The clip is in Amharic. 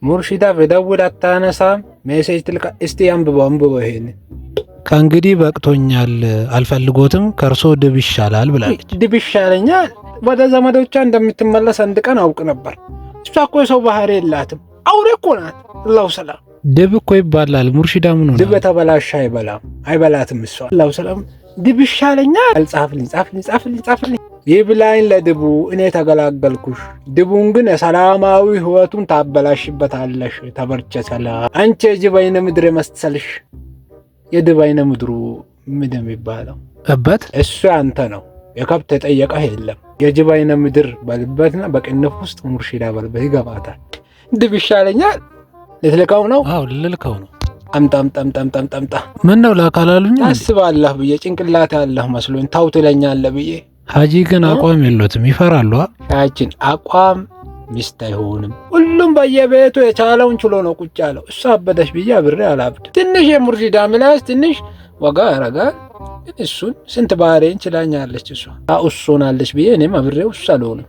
ሙርሺዳ ብደውል አታነሳም፣ message ትልካ። እስቲ አንብበው አንብበው ይሄን። ከእንግዲህ በቅቶኛል፣ አልፈልጎትም፣ ከእርሶ ድብ ይሻላል ብላለች። ድብ ይሻለኛል። ወደ ዘመዶቿ እንደምትመለስ አንድ ቀን አውቅ ነበር። እሷ እኮ የሰው ባህሪ የላትም፣ አውሬ እኮ ናት። አላሁ ሰላም። ድብ እኮ ይባላል። ሙርሺዳ ምን ሆና? ድብ የተበላሸ አይበላም፣ አይበላትም እሷ። አላሁ ሰላም፣ ድብ ይሻለኛል። ጻፍልኝ፣ ጻፍልኝ፣ ጻፍልኝ፣ ጻፍልኝ። ይብላኝ ለድቡ፣ እኔ ተገላገልኩሽ። ድቡን ግን የሰላማዊ ህይወቱን ታበላሽበታለሽ። ተበርቸ ሰላም። አንቺ የጅብ አይነ ምድር የመሰልሽ፣ የድብ አይነ ምድሩ ምንድን የሚባለው? እበት። እሱ ያንተ ነው። የከብት የጠየቀህ የለም። የጅብ አይነ ምድር በልበትና በቅንፍ ውስጥ ሙርሺዳ በልበት ይገባታል። ድብ ይሻለኛል። ልትልከው ነው? አዎ፣ ልልከው ነው። አምጣ አምጣ አምጣ አምጣ አምጣ አምጣ። ምን ነው ላካላሉኝ? ታስባለህ ብዬ፣ ጭንቅላት ያለህ መስሎኝ ታው ትለኛለህ ብዬ። ሀጂ ግን አቋም የሎትም፣ ይፈራሉ። ሻችን አቋም ሚስት አይሆንም። ሁሉም በየቤቱ የቻለውን ችሎ ነው ቁጭ ያለው። እሷ አበደሽ ብዬ አብሬ አላብድ። ትንሽ የሙርሺዳ ምላስ ትንሽ ወጋ ያረጋል። ግን እሱን ስንት ባህሬን ችላኛለች እሷ እሱናለች ብዬ እኔም አብሬ እሱ አልሆንም።